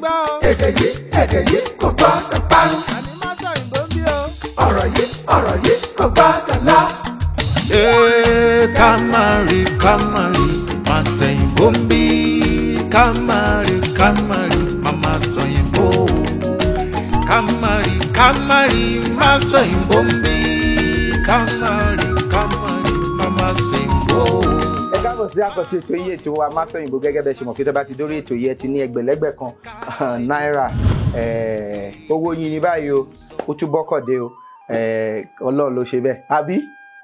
gbọ́ o. Èdè yìí, èdè yìí kò gbọ́dọ̀ parun. Àní má sọ òyìnbó ń bí o. Ọ̀rọ̀ yìí, ọ̀rọ̀ yìí kò gbọ́dọ̀ lọ. Ee, ká má rí ká má rí má sẹ̀yìnbó ń bí ká má rí ká má rí má má sọ̀yìnbó ká má rí ká má rí má sọ̀yìnbó ń bí ká má rí ká má rí má má sẹ̀yìnbó. Ẹ káàbọ̀ sí àkọ́tún ètò yìí, ètò wa Masòyìnbó. Gẹ́gẹ́ bẹ́ẹ̀ ṣe mọ̀ pé tẹ́ bá ti dórí ètò yìí, ẹ ti ní ẹgbẹ̀lẹ́gbẹ̀ kan náírà. Owó yín ní báyìí o, ó tún bọ́kọ̀dé o. Ọlọ́run ló ṣe bẹ́ẹ̀, àbí?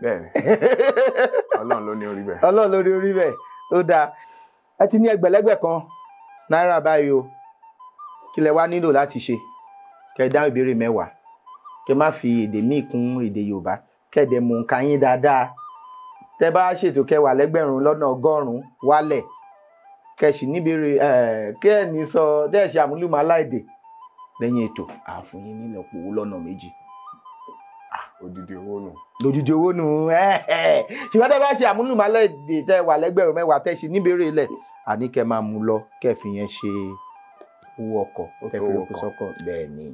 Bẹ́ẹ̀ni, Ọlọ́run ló ní orí bẹ́ẹ̀. Ọlọ́run ló ní orí bẹ́ẹ̀. Ó dáa, ẹ ti ní ẹgbẹ̀lẹ́gbẹ̀ kan náírà báyìí o. Kí lẹ wá nílò láti ṣe? Kẹ́ dáhùn ìbéèrè 10, kẹ́ má fi èdè míì kún èdè Yorùbá, kẹ́ dẹ̀ mú nǹkan yín dáadáa. Tẹ́ bá ṣètò kẹwàá lẹ́gbẹ̀rún lọ́nà 100 wálẹ̀, kẹ́ sì níbèrè kẹ́ ẹ̀ ní sọ tẹ́ ẹ̀ ṣe àmúlùmálà èdè lẹ́yìn ètò, àfún yín nílọ̀pọ̀ owó lọ́nà 2. Odidi owó nù. Lójijì owó nù. Ṣùgbọ́n tẹ́ bá ṣe àmúlùmálà èdè, tẹ́ wà lẹ́gbẹ̀rún 10, tẹ́ sì níbèrè lẹ̀, àní kẹ́ máa mú lọ, kẹ́ fi yẹn ṣe owó ọkọ̀, kẹ́ fi roko sọ́kọ̀. Bẹ́ẹ̀ ni.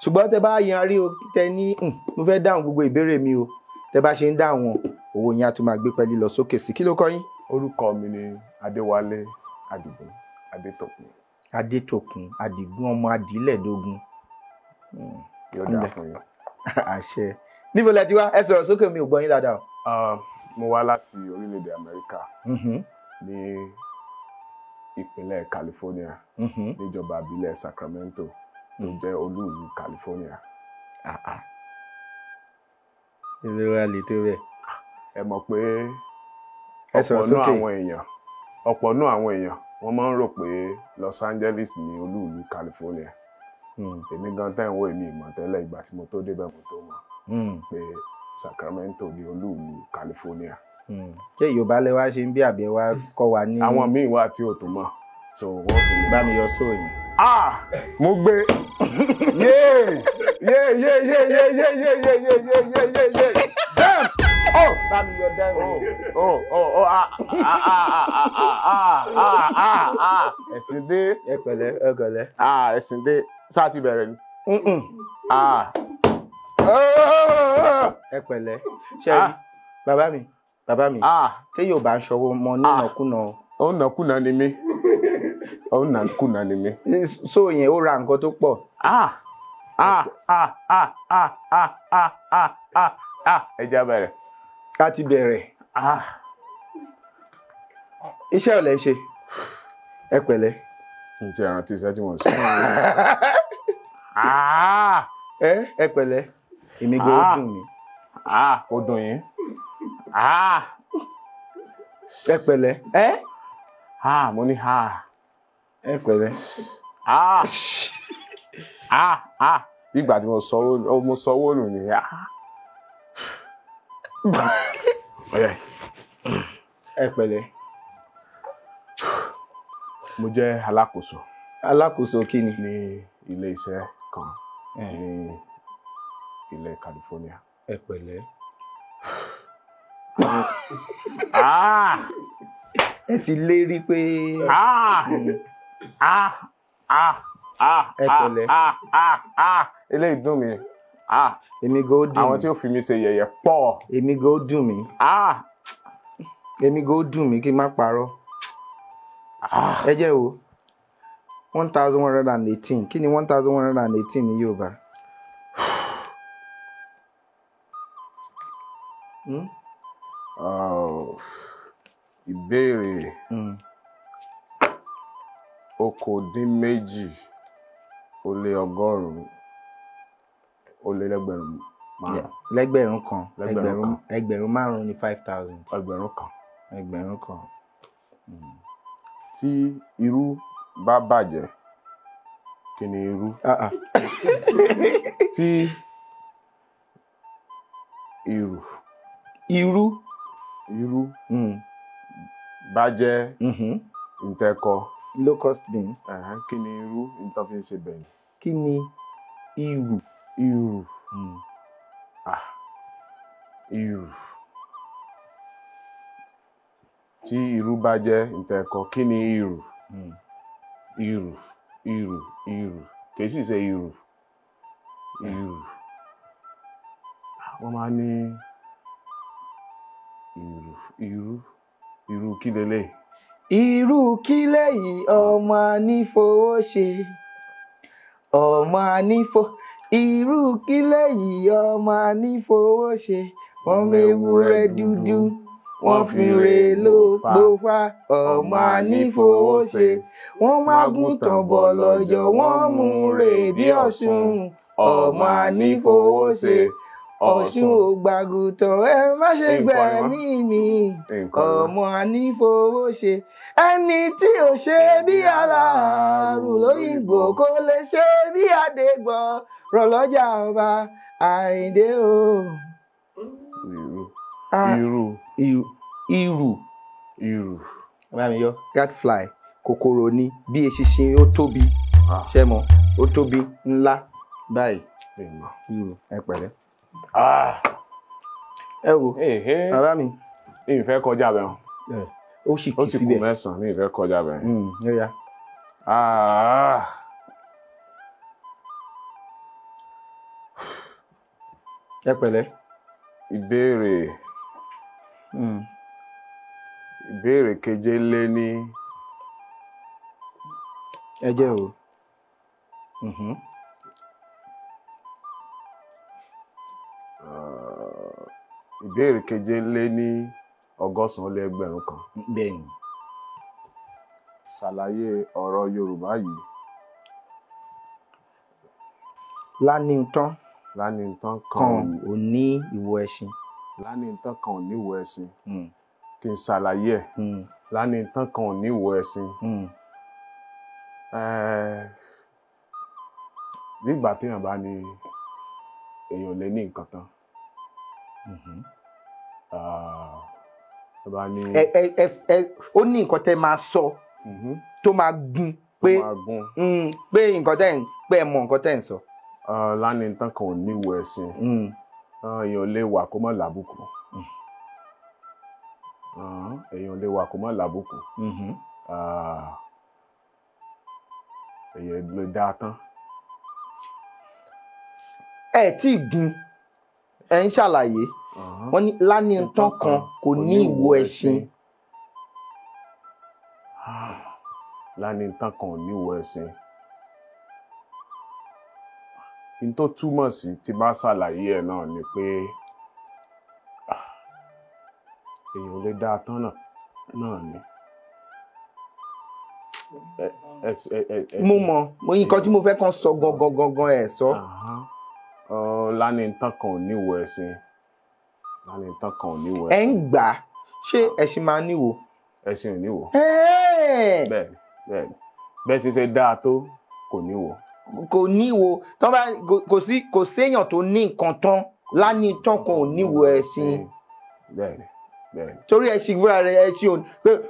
Ṣùgbọ́n tẹ́ bá yan rí o, tẹ́ ní mo fẹ́ dáhùn gbogbo ìbéèrè mi o, tẹ́ bá ṣe ń dáhùn wọn, owó yẹn á tún máa gbé pẹ́ẹ́lí lọ sókè sí. Kí ló kọ́ yín? Orúkọ mi ni Adéwálé Àdìgún Adétòkun. Adétòkun Àdìgún, ọmọ Adìlẹ̀dógún. Yóò dáa fún yín. Àṣẹ. Níbo lẹ ti wá? Ẹ sọ̀rọ̀ sókè, mi ò gbọ́ yín dáadáa o. Mo wá láti orílẹ̀-èdè Amẹ́ríkà ní ìpínlẹ̀ California, níjọba ìbílẹ̀ Sacramento tó jẹ́ olú ìlú California. Ilé wa lè tó bẹ́ẹ̀. Ẹ mọ̀ pé ọ̀pọ̀ nú àwọn èèyàn wọ́n máa ń rò pé Los Angeles ni olú ìlú California. Èmi gan tẹ́ ń wo èmi ìmọ̀ tẹ́lẹ̀, ìgbà tí mo tó débẹ̀ mo tó mọ̀ pé Sacramento ni olú ìlú California. Ṣé Yorùbá lẹ wá ṣe ń bí, àbí ẹ wá kọ́ wa ní? Àwọn míì wà tí ò tó mọ̀, so wọ́n fi bá mi yọ sóòyìn. Ah, mo gbé. Yéé yéé yéé yéé yéé yéé yéé yéé yéé yéé yéé yéé. Damn! Oh! Bá mi yọ dáhùn. Oh oh oh ah ah ah ah ah ah ah. Ẹ̀sìn dé. Ẹ pẹ̀lẹ́, ẹ pẹ̀lẹ́. Ah, ẹ̀sìn dé. Sáà ti bẹ̀rẹ̀ ni. Ah. Ẹ pẹ̀lẹ́. Ṣé rí bàbá mi, bàbá mi, tí yóò bá ń ṣọwọ́ mọ nínàkúnà. Ó nàkúnà ni mí. Ó nàkúnà ni mí. So yẹn ó ra nǹkan tó pọ̀. Ah ah ah ah ah ah ah ah ah ah. Ẹ jẹ́ á bẹ̀rẹ̀. Ká ti bẹ̀rẹ̀. Iṣẹ́ ò lẹ́ ṣe. Ẹ pẹ̀lẹ́. N ti rántí iṣẹ́ tí mo ṣe. Ẹ pẹ̀lẹ́. Èmi gan ó dùn mí. Ó dùn yín. Ẹ pẹ̀lẹ́. Mo ní. Ẹ pẹ̀lẹ́. Ìgbà tí mo sọ owó nù ni. Ẹ pẹ̀lẹ́. Mo jẹ́ alákòóso. Alákòóso kí ni? Ní ilé iṣẹ́ kan ní ilẹ̀ California. Ẹ pẹ̀lẹ́. Ẹ ti lérí pé. Ẹ pẹ̀lẹ́. Eléyìí dùn mí. Èmi gan ó dùn mí. Àwọn tí ó fi mí ṣe yẹ̀yẹ́ pọ̀. Èmi gan ó dùn mí. Èmi gan ó dùn mí kí n má parọ́. Ẹ jẹ́ o, 1118. Kí ni 1118 ní Yorùbá? Ìbéèrè 18 ó lé 100 ó lé lẹ́gbẹ̀rún márùn. Lẹ́gbẹ̀rún kan, ẹgbẹ̀rún márùn ní 5,000. Ẹgbẹ̀rún kan. Ẹgbẹ̀rún kan. Tí irú bá bàjẹ́, kí ni irú? Tí irú. Irú. Irú bá jẹ́ ntẹ́kọ. Locust beans. Kí ni irú ntọ́ fi ń ṣe bẹ̀yìn? Kí ni irú? Irú. Irú. Tí irú bá jẹ́ ntẹ́kọ, kí ni irú? Irù irù irù kì í sì ṣe irù irù. Wọ́n máa ní irù irú irú kí lélẹ̀. Irú kí lèyí ọmọ anífowó ṣe, ọmọ anífo, irú kí lèyí ọmọ anífowó ṣe, wọ́n mewúrẹ́ dúdú wọ́n fi re ló gbófá, ọmọ anífowó ṣe, wọ́n mágùntàn bọ̀ lọ́jọ́ wọ́n mú rèdí Ọ̀ṣun, ọmọ anífowó ṣe, Ọ̀ṣun ò gbàgùtàn ẹ má ṣe gbẹ̀mí mi, ọmọ anífowó ṣe, ẹni tí ò ṣe bí aláàrù lóyìnbó kò lè ṣe bí Adégbọ̀n rọlọ́jà ọba Àyìndé o. Irú irú irú. Bá mi yọ gadfly kòkòrò ni bí eṣinṣin, ó tóbi, ṣé mọ̀, ó tóbi ńlá báyìí. Irú. Ẹ pẹ̀lẹ́. Ẹ wo bàbá mi. Ìfẹ́ kọjá bẹ́ẹ̀. Ó sì kì í síbẹ̀. Ó sì kù mẹ́sàn-án, ní ìfẹ́ kọjá bẹ́ẹ̀. Yóò yá. Ẹ pẹ̀lẹ́. Ìbéèrè ìbéèrè keje lé ní. Ẹ jẹ́ o. Ìbéèrè keje lé ní 1,100. Bẹ́ẹ̀ni. Ṣàlàyé ọ̀rọ̀ Yorùbá yìí. Lánìtàn. Lánìtàn kan ò ní ìwo ẹṣin. Lánìtàn kan ò ní ìwo ẹṣin. Kí n ṣàlàyé ẹ̀. Lánìtàn kan ò ní ìwo ẹṣin. Nígbà téèyàn bá ní èèyàn lè ní nǹkan tán. Ẹ ó ní nǹkan tẹ́ máa sọ tó máa gún pé pé nǹkan tẹ́ ń pé ẹ mọ nǹkan tẹ́ ń sọ. Lánìtàn kan ò ní ìwo ẹṣin. Èèyàn lè wà kó má làbùkù. Èèyàn lè wà kó má làbùkù. Èèyàn lè dáa tán. Ẹ tí ì gun, ẹ ń ṣàlàyé. Wọ́n ní Lánìtàn kan kò ní ìwo ẹṣin. Lánìtàn kan ò ní ìwo ẹṣin. N tó túmọ̀ sí tí bá ṣàlàyé ẹ̀ náà ni pé èèyàn lè dáa tán náà ni. Mo mọ̀, nǹkan tí mo fẹ́ kàn sọ gangan gangan ẹ̀ sọ. Lánìtàn kan ò ní ìwo ẹṣin. Lánìtàn kan ò ní ìwo ẹṣin. Ẹ ń gbà á, ṣé ẹṣin máa níwo? Ẹṣin ò níwo. Bẹ́ẹ̀ni bẹ́ẹ̀ni, bẹ́ẹ̀ ṣe ṣe dáa tó kò níwo. Kò níwo, tó bá kò sí kò séèyàn tó ní nǹkan tán. Lánìtàn kan ò níwo ẹṣin. Bẹ́ẹ̀ni bẹ́ẹ̀ni. Torí ẹṣin fúnra rẹ̀ ẹṣin ò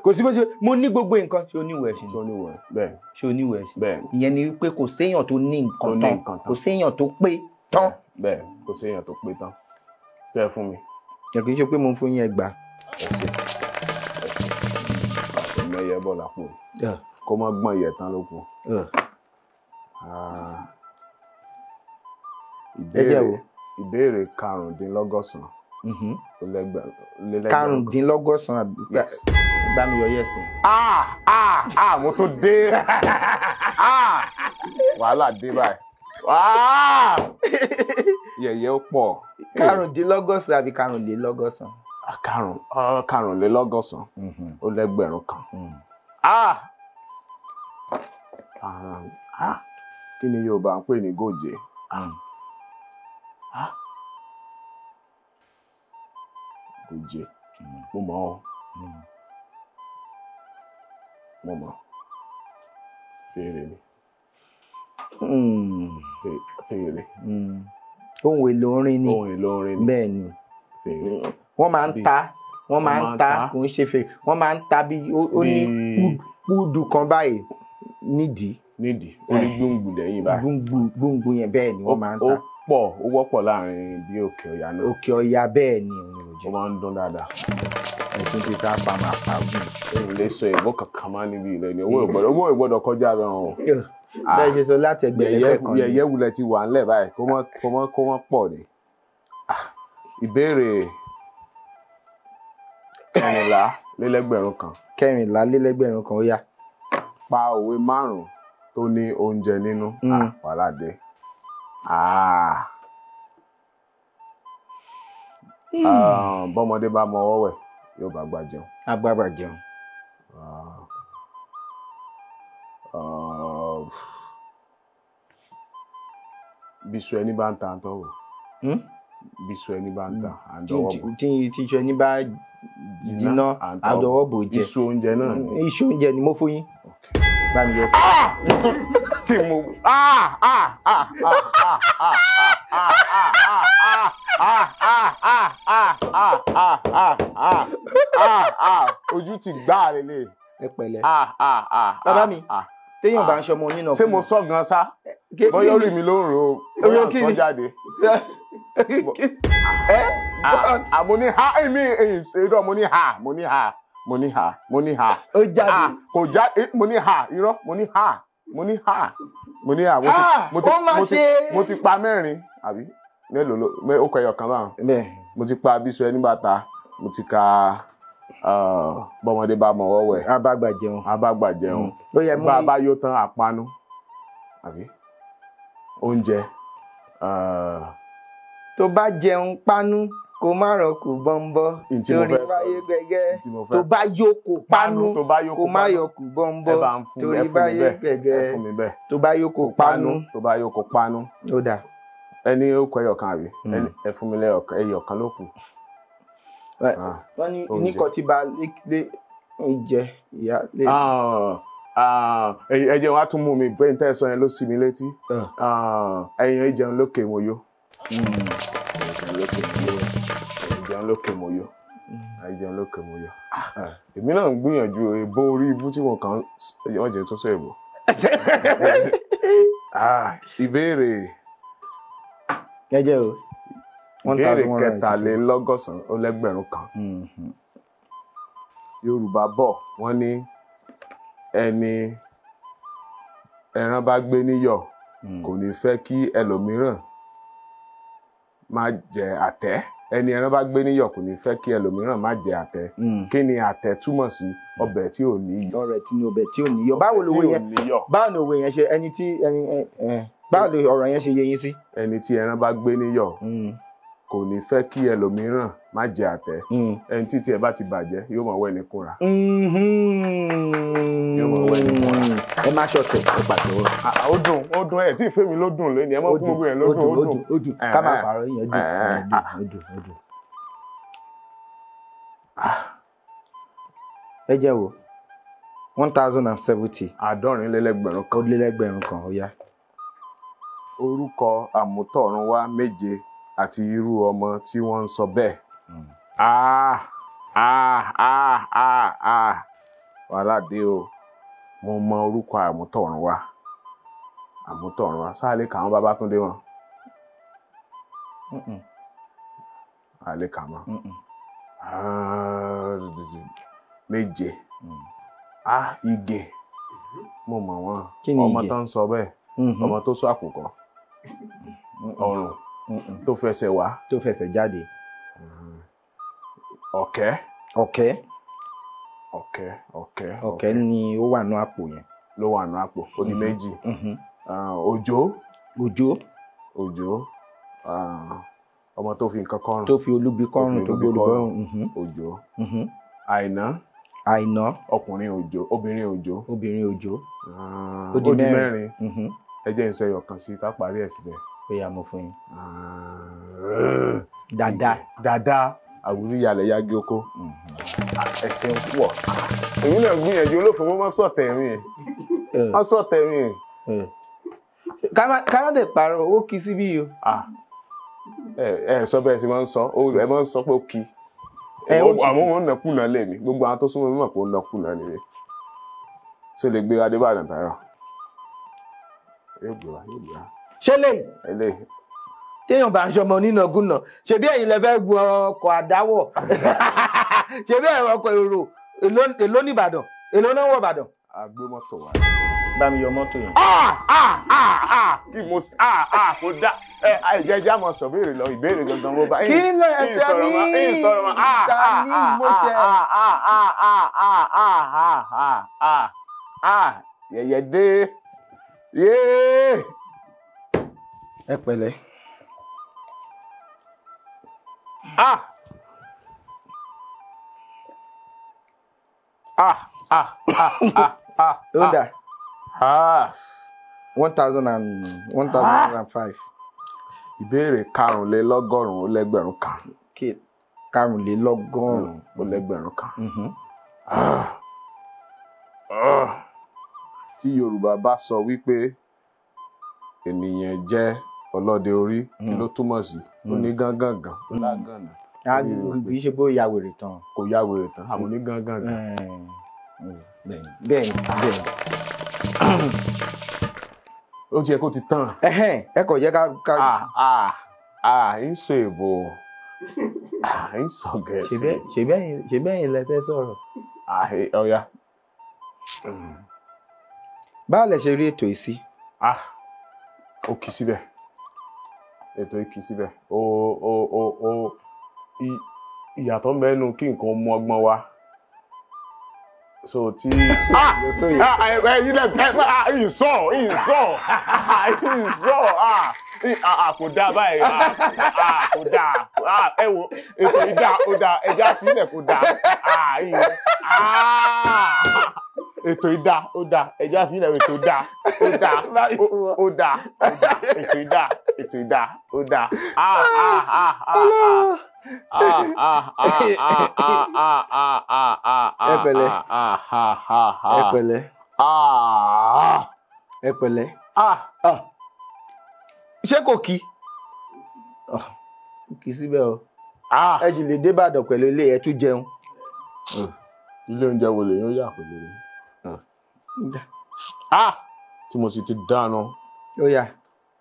kò sí bó ṣe mo ní gbogbo nǹkan. Ṣé o níwo ẹṣin? Ṣé o níwo ẹ? Bẹ́ẹ̀ni. Ṣé o níwo ẹṣin? Bẹ́ẹ̀ni. Ìyẹn ni wípé kò séèyàn tó ní nǹkan tán, kò séèyàn tó pé tán. Bẹ́ẹ̀ni, kò séèyàn tó pé tán. Ṣé ẹ fún mi? Ẹ kì í ṣe pé mo ń fún yín ẹgbàá. Ẹ ṣe ẹ ẹyẹ bọ̀ lápò kó má gbọ́n ìyẹ̀ tán ló kù. Ẹ jẹ́ wo. Ìbéèrè 95. 95 bá mi yọ yẹ̀sìn. Mo tún dé, wàhálà dé báyìí, yẹ̀yẹ́ ó pọ̀. 95 àbí 195? 1,501. Kí ni Yorùbá ń pè ní gòjé? Gòjé, mo mọ̀ ọ́, mo mọ̀, fèrè ni. Fèrè. Ohun èlò orin ni. Ohun èlò orin ni. Bẹ́ẹ̀ ni. Wọ́n máa ń ta, wọ́n máa ń ta, kò ń ṣe fèrè, wọ́n máa ń ta bí ó ní kúdù kan báyìí nídìí. Nídìí, ó ní gbùngbùn lẹ́yìn báyìí. Gbùngbùn yẹn bẹ́ẹ̀ ni wọ́n máa ń ta. pọ̀, ó wọ́pọ̀ láàrin bí Òkè Ọya náà. Òkè Ọya bẹ́ẹ̀ ni òun ò jẹ́. Ó máa ń dún dáadáa. Ẹ̀tún ti ká pa máa pa gùn. Èmi lè sọ èbó kankan máa níbi ilẹ̀ ni owó ìgbọ́dọ̀ kọjá rẹ̀ hàn. Bẹ́ẹ̀ ṣe sọ láti ẹgbẹ̀lẹ́gbẹ̀ kan ni. Yẹ̀yẹ́ wulẹ̀ ti wà ńlẹ̀ báyìí kó mọ́ pọ̀ ni. Ìbéèrè 1,443. 1,443 ó yá. Pa òwe 5 tó ní oúnjẹ nínú. Wàhálà dé. Bọ́mọdé bá mọ ọwọ́ wẹ̀ yóò bá gbà jẹun. Agbára jẹun. Bísú ẹni bá ń ta àǹtọ̀ wò. Bísú ẹni bá ń ta àǹtọ̀wọ̀ bò. Tíṣu ẹni bá jiná àǹtọ̀wọ̀ bò jẹ. Iṣu oúnjẹ náà ni. Iṣu oúnjẹ ni mo fún yín. Bá mi yọ. Kí mo ojú ti gbá lélẹ̀. Ẹ pẹ̀lẹ́. Bàbá mi, téèyàn bá ń ṣọmọ onínà. Ṣé mo sọ gan sá? Bóyá orí mi ló ń ro, bóyá sọ jáde. Àmọ́ ní ha, èmi irọ́ mo ní ha, mo ní ha, mo ní ha, mo ní ha. Ó jáde. Kò jáde, mo ní ha, irọ́, mo ní ha, mo ní ha, mo ní ha. Mo ti pa 4, àbí? Mélòó ló, ó kọ ẹyọ kan báwọn. Mo ti pa bísú ẹni bàtà, mo ti ka bọ́mọdé bá mọ ọwọ́ wẹ̀. Abágbà jẹun. Abágbà jẹun. Bá a bá yó tán àpanu, àbí? Oúnjẹ. Tó bá jẹun pánú kó má rọkù bọ́ńbọ́ torí báyé gbẹgẹ́. Tó bá yó kó pánú kó má yọkù bọ́ńbọ́ torí báyé gbẹgẹ́. Tó bá yó kó pánú. Tó bá yó kó pánú. Ó dáa. Ẹni ó kọ ẹyọ kan àbí? Ẹ fún mi lẹ́yọ kan ló kù. Wọ́n ní nìkan tí bá lé ìjẹ ìyá lé. Ẹ jẹun á tún mú mi bẹ́ẹ̀ tẹ́ ẹ sọ yẹn ló sí mi létí. Ẹ̀yin ìjẹun lókè mo yó. Ìjẹun lókè mo yó. Ìjẹun lókè mo yó. Èmi náà ń gbìyànjú èbó orí ibú tí mo kàn wọ́n jẹ́ tó sọ èbó. Ìbéèrè. Ẹ jẹ́ o. Ìbéèrè 1,383. Yorùbá bọ̀ wọ́n ní ẹni ẹran bá gbé níyọ̀ kò ní fẹ́ kí ẹlòmíràn má jẹ àtẹ́. Ẹni ẹran bá gbé níyọ̀ kò ní fẹ́ kí ẹlòmíràn má jẹ àtẹ́. Kí ni àtẹ́ túmọ̀ sí? Ọbẹ̀ tí ò ní iyọ̀. Ọbẹ̀ tí ò ní iyọ̀. Báwo lòwe yẹn? Báwo ni òwe yẹn ṣe ẹni tí ẹni báwo ni ọ̀rọ̀ yẹn ṣe yé yín sí? Ẹni tí ẹran bá gbé níyọ̀ kò ní fẹ́ kí ẹlòmíràn má jẹ àtẹ́. Ẹni tí tiẹ̀ bá ti bàjẹ́ yóò mọ̀ wẹ́ ní kúnra. Yóò mọ̀ wẹ́ ní kúnra. Ẹ má ṣọ̀tẹ̀, ẹ pàtẹ́wọ́. Ó dùn, ó dùn, ẹ̀ tí ìfẹ́ mi ló dùn lónìí, ẹ mọ́ fún gbogbo yẹn ló dùn, ó dùn. Ó dùn, ká máa pààrọ̀ yẹn dùn, ó dùn, ó dùn. Ẹ jẹ́ wo 1,070. 1,070. Ó lé lẹ́gbẹ̀rún kan, ó yá. Orúkọ àmútọ̀runwá 7 àti irú ọmọ tí wọ́n ń sọ bẹ́ẹ̀. Wàhálà dé o. Mo mọ orúkọ àmútọ̀runwá. Àmútọ̀runwá. Sáà lè kà wọ́n Babátúndé wọn. A lè kà wọ́n. 7. Ìgè. Mo mọ̀ wọ́n. Ọmọ tó ń sọ bẹ́ẹ̀. Ọmọ tó sọ àkùkọ. Ọrùn. Tó fẹsẹ̀ wá. Tó fẹsẹ̀ jáde. Ọ̀kẹ́. Ọ̀kẹ́. Ọ̀kẹ́, ọ̀kẹ́. Ọ̀kẹ́ ni ó wà nú àpò yẹn. Ló wà nú àpò, ó di 2. Òjó. Òjó. Òjó. Ọmọ tó fi nǹkan kọ́rùn. Tó fi olúbi kọ́rùn, tó gbé olúbi kọ́rùn. Òjó. Àìná. Àìná. Ọkùnrin òjó, obìnrin òjó. Obìnrin òjó. Ó di 4. Ẹ jẹ́ n sọ ẹyọ kan sí ká parí ẹ̀ síbẹ̀. Ó yá, mo fún yín. Dada. Dada. Àwùjọ ìyàlẹ̀ yagi oko. Ẹ ṣeun púpọ̀. Èmi náà gbìyànjú olófin mọ́ sọ̀tẹ̀ mi. Mọ́ sọ̀tẹ̀ mi. Ká má dẹ̀ pààrọ̀, ó kí síbí o. Ẹ sọ bẹ́ẹ̀ ṣe máa ń sọ, ẹ máa ń sọ pé ó kí. Àmọ́ wọn nàkúnà lé mi, gbogbo àwọn tó súnmọ́ mi mọ̀ pé ó nàkúnà lé mi. Ṣé o lè gbé Adébàdàn tayọ? Yóò gbé wa, yóò gbé wa. Ṣé lèyí? Eléyìí. Téèyàn bá ń ṣọmọ onínàgúnà, ṣebí ẹ̀yin lẹ fẹ́ gun ọkọ̀ àdáwọ̀, ṣebí ẹ̀rọ ọkọ̀ èrò èló ní Ìbàdàn, èló náà wọ̀ Ìbàdàn. A gbé mọ́tò wá. Bá mi yọ mọ́tò yẹn. Kí mo kò dá ẹ àìjẹjẹ àmọ́ sọ béèrè lọ ìbéèrè gangan mo bá. Kí ló ẹsẹ̀ mi ta ní mo ṣe. Yẹ̀yẹ̀ dé yéé. Ẹ pẹ̀lẹ́. Ó dà. 1,005. Ìbéèrè 195,000. 195,000. Tí Yorùbá bá sọ wípé ènìyàn jẹ́ ọlọ́dẹ orí, kí ló túmọ̀ sí? Ó ní gángangan, ó lágànà. Kì í ṣe pé ó ya wèrè tán. Kò ya wèrè tán, àmọ́ ní gángangan. Bẹ́ẹ̀ni bẹ́ẹ̀ni. Ó ti yẹ kó ti tán. Ẹ kò jẹ́ ká. Ń sọ èbò, ń sọ Gẹ̀ẹ́sì. Ṣé bẹ́yìn lẹ fẹ́ sọ̀rọ̀? Ọ̀ya. Báwo lẹ ṣe rí ètò yìí sí? Ó kì í síbẹ̀. Ètò yìí kì í síbẹ̀. Ó ìyàtọ̀ ń bẹ nínú kí nǹkan mú ọgbọ́n wá. So tí. Ìsọ kò dáa báyìí, kò dáa, ẹ wo ètò ìdá ó dáa, ẹja sílẹ̀ kò dáa, ètò ìdá ó dáa, ẹja sílẹ̀ ètò dáa ó dáa ó dáa ètò ìdá ètò ìdá ó dáa. Ẹ pẹ̀lẹ́. Ẹ pẹ̀lẹ́. Ẹ pẹ̀lẹ́. Ṣé kò kí? Kì í síbẹ̀ o. Ẹ sì lè dé Ìbàdàn pẹ̀lú ilé ẹ tún jẹun. Ilé oúnjẹ wo lèyàn yà pẹ̀lú rẹ̀? Tí mo sì ti dáná. Ó yá,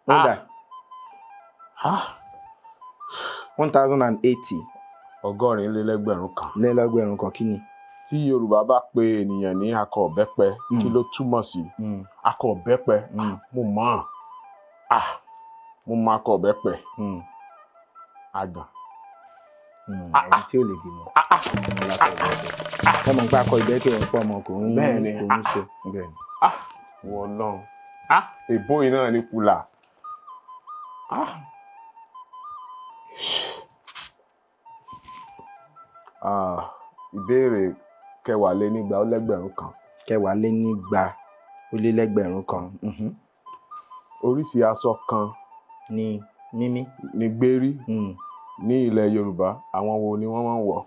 ó dà. 1,080. 1,800. 1,800 kí ni? Tí Yorùbá bá pe ènìyàn ní akọ ọ̀bẹ́pẹ, kí ló túmọ̀ sí? Akọ ọ̀bẹ́pẹ, mo mọ̀ mo mọ̀ akọ ọ̀bẹ́pẹ. Àgàn. Ẹni tí ò lè bímọ. Wọ́n mọ̀ pé akọ ìbẹ́pẹ ò ń pọ̀ ọmọ kò ń ṣe. Wọ́n lọ́n. Èbó yìí náà ní kùlà. Ìbéèrè 2,200. 2,200. Oríṣi aṣọ kan ni mímí. Ni gbérí. Ní ilẹ̀ Yorùbá, àwọn wo ni wọ́n máa ń wọ̀?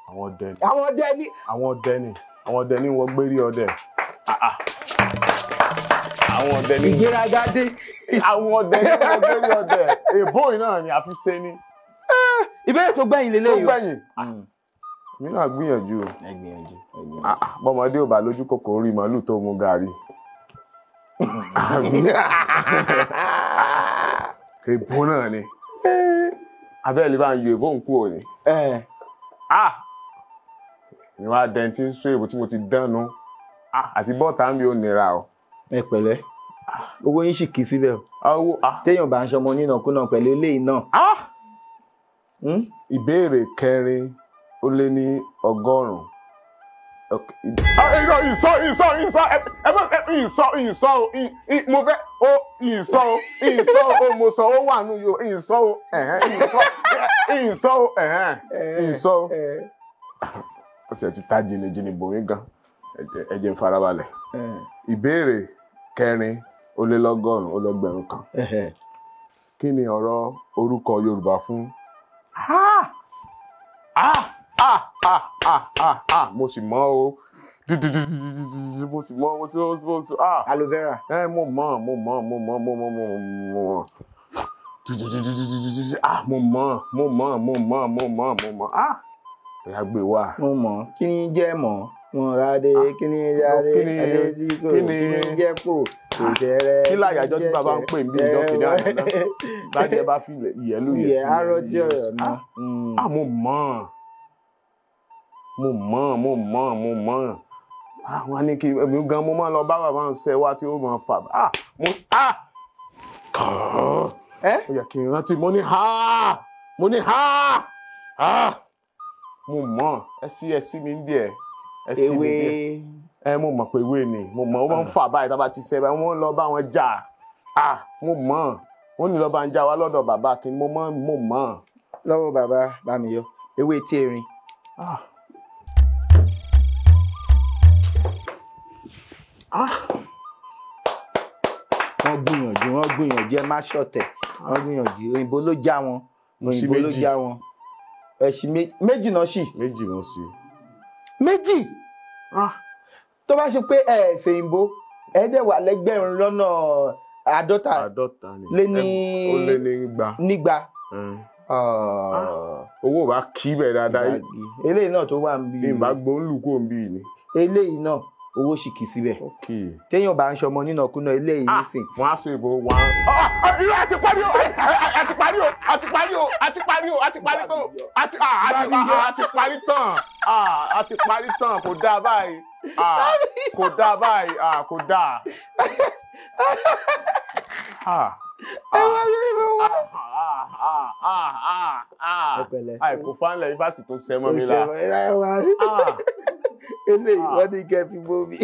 Àwọn ọdẹ ni. Àwọn ọdẹ ni. Àwọn ọdẹ ni. Àwọn ọdẹ ni wọ́n gbérí ọdẹ. Àwọn ọdẹ ni. Ìgbéraga dé. Àwọn ọdẹ ni wọ́n gbérí ọdẹ. Èbó yìí náà ni àfi ṣe ni. Ìbéèrè tó gbẹ̀yìn lélẹ́yìí. Tó gbẹ̀yìn. Mi náà gbìyànjú o. Ẹ gbìyànjú. Bọ́mọdé ò bá lójú kòkòrò rí màálù tó mu gàrí. Èbó náà ni. Abẹ́ẹ̀lì bá ń yọ èbó ń kú òní. Ìwà dẹ̀ntì ń sọ èbó tí mo ti dánu. Àti bọ́ọ̀tà mi ò nira o. Ẹ pẹ̀lẹ́. Owó yín sì kì í síbẹ̀ o. Téèyàn bá ń ṣọmọ onínàkúnà pẹ̀lú eléyìí náà. Ìbéèrè 104. Ìsọ ìsọ mo fẹ́ o ìsọ ìsọ o mo sọ ó wà nù yóò ìsọ ìsọ ìsọ. Ó tiẹ̀ ti ta jìnnìjìnnì bò mí gan. Ẹ jẹ́ n farabalẹ̀. Ìbéèrè 1,400. Kí ni ọ̀rọ̀ orúkọ Yorùbá fún? Mo sì mọ̀ o. Mo sì mọ̀ mo sì mo sì. Aloe vera. Mo mọ̀ mo mọ̀ mo mọ̀ mo mọ̀ mo mọ̀. Mo mọ̀ mo mọ̀ mo mọ̀ mo mọ̀ mo mọ̀. Ẹ̀yà gbé wá. Mo mọ̀ kí ni jẹ́ mọ̀? Mo ra dé kí ni jáde adé tí kò kí ni jẹ́ kò. Ṣẹ̀rẹ̀ Kí láyàjọ́ tí bàbá ń pè ń bí ìjọ kìnìún àná náà bá jẹ́ bá fi ìyẹ́lú yẹ. Ìyẹ́ arọ́ tí ọ̀rọ̀ náà. Ah, mo mọ̀ mo mọ̀ mo mọ̀ mo mọ̀. Ah, wọ́n á ní kí èmi gan mo máa lọ bá bàbá ń ṣe wá tí ó máa fà. Ah, mo ah kọ́ Ẹ́ ó yẹ kí n rántí mo ní ha mo ní ha ha mo mọ̀ ẹ sí mi díẹ̀ ẹ sí mi ewé díẹ̀ ẹ mo mọ̀ pé ewé ni mo mọ̀ ó máa ń fà báyìí tá a bá ti ṣe báyìí wọ́n lọ bá wọn jà. Ah, mo mọ̀ wọ́n ní lọ bá ń já wa lọ́dọ̀ bàbá kí ni mo mọ̀ mo mọ̀. Lọ́wọ́ bàbá bá mi yọ ewé tí erin. Ah. Ah. Wọ́n gbìyànjú, wọ́n gbìyànjú, ẹ má ṣọ̀tẹ̀, wọ́n gbìyànjú. Òyìnbó ló já wọn, Mo sí òyìnbó ló méjì. já wọn. Ẹ̀sìn méjì náà sì. Méjì mo sí. Méjì. Ah. Tó bá ṣe pé ẹ ṣe òyìnbó, ẹ dẹ̀ wà lẹ́gbẹ̀rún lọ́nà 50 50 ni. Lé ní Ó lé ní igba. Nígba. Owó bá kí bẹ̀ dáadáa. Eléyìí náà tó wà ń bí. Ìbá gbóńlù kò ń bí ni. Eléyìí náà owó sì kì í síbẹ̀. Téèyàn bá ń ṣọmọ nínàkúnà eléyìí nísìn. Wọ́n á sọ ìbò wọn. Irú àti parí o, àti parí o, àti parí o, àti parí o, àti parí tán, àti àti parí tán, àti parí tán, kò dáa báyìí, kò dáa báyìí, kò dáa. Ẹ wá lórí ìbò wọn. Àìkú fánlẹ̀ ifásitì tó ṣẹ mọ́ mi la. Eléyìí wọ́n ní kẹ́ fi bomi.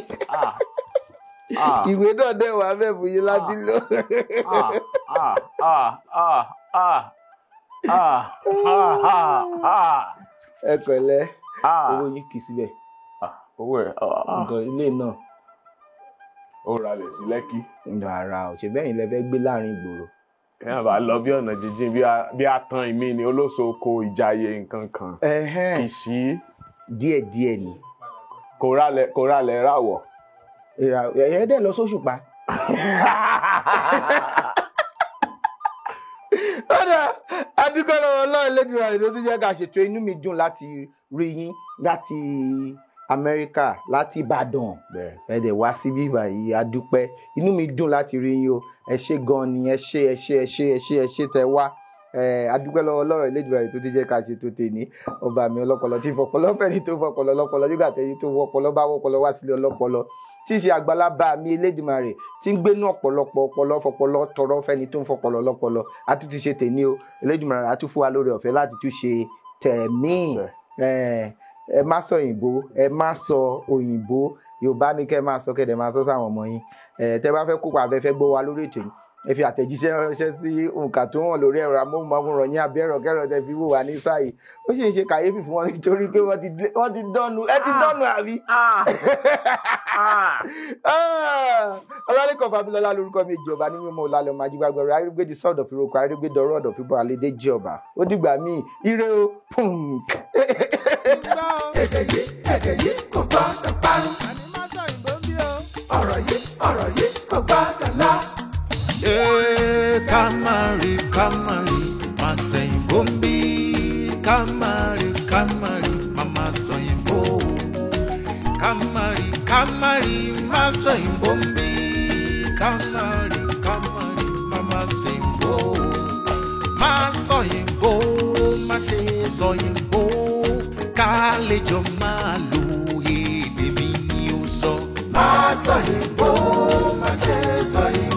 Ìwé náà dẹ̀ wá bẹ́ẹ̀ fún yín láti lò. Ẹ pẹ̀lẹ́, owó yín kì í síbẹ̀. Owó ẹ̀. Nǹkan ilé náà. Ó ralẹ̀ sí Lẹ́kí. Rárá o, ṣe bẹ́ẹ̀ ni lẹ fẹ́ gbé láàrin ìgboro. Ẹ bá lọ bí ọ̀nà jíjìn bí a tan ìmí ni olóṣòko ìjàyè nǹkan kan. Kìsì. Díẹ̀díẹ̀ ni. Kò ralẹ̀ ráwọ̀. Ẹ dẹ̀ lọ sóṣùpá. Ọ̀dà adúgbò lọ́wọ́ Ọlọ́run Elédùmarè ló tún jẹ́ ká ṣètò. Inú mi dùn láti rí yín láti Amẹ́ríkà, láti Ìbàdàn. Ẹ dẹ̀ wá síbí báyìí, adúpẹ́. Inú mi dùn láti rí yín o. Ẹ ṣé gan ni, ẹ ṣé, ẹ ṣé, ẹ ṣé, ẹ ṣé, ẹ ṣé tẹ wá. Adúpẹ́ lọ́wọ́ Ọlọ́run Elédùmarè tó ti jẹ́ ká ṣètò tèní. Ọba mi ọlọ́pọlọ tí fọpọlọ fẹ́ni tó fọpọlọ lọ́pọlọ nígbà tẹ́yìn tó wọpọlọ bá wọpọlọ wá sílé ọlọ́pọlọ tí í ṣe àgbàlagbà mi Elédùmarè tí ń gbénú ọ̀pọ̀lọpọ̀ ọpọlọ fọpọlọ tọrọ fẹ́ni tó ń fọpọlọ lọ́pọlọ. A tún ti ṣe tèní o. Elédùmarè á tún fún wa lórí ọ̀fẹ́ láti tún ṣe tẹ̀mí. Ẹ má sọ òyìnbó, ẹ má sọ òyìnbó, Yorùbá ní kẹ́ máa sọ, kẹ́dẹ̀ máa sọ sáwọn ọmọ yín. Tẹ́ bá fẹ́ kópa abẹ́fẹ́ gbọ́ wa lórí ètò yìí, ẹ fi àtẹ̀jíṣẹ́ ránṣẹ́ sí òǹkà tó hàn lórí ẹ̀rọ amóhùnmáwòrán yín àbí ẹ̀rọ kẹ́rọ tẹ́ fi wò wá ní sáàyè. Ó sì ń ṣe kàyéfì fún wọn nítorí pé wọ́n ti dọ́nu, ẹ ti dọ́nu àbí. Ọlálẹ́kọ̀ọ́ Fábílọ́lá lórúkọ mi, ìjọba ní mímọ́ ọ̀làlẹ̀ ọmọ ajígbàgbọ́rọ̀ arígbèdì sọ̀dọ̀ fìrókò arígbèdọ̀rọ̀ ọ̀dọ̀ fìbọn àlédè jọba. Ó dìgbà míì, ire o. Èdè yìí kò gbọ́dọ̀ parun. Ọ̀rọ̀ yìí kò gbọ́dọ̀ lọ. Ká má rí, má sẹ̀yìnbó ń bí. Ká má rí, má má sọ̀yìnbó. Ká má rí, má sọ̀yìnbó ń bí. Ká má rí, má má sẹ̀yìnbó. Má sọ̀yìnbó, má ṣe sọ̀yìnbó. Ká lè jọ máa lo èdè mi ni ó sọ. Má sọ̀yìnbó, má ṣe sọ̀yìnbó.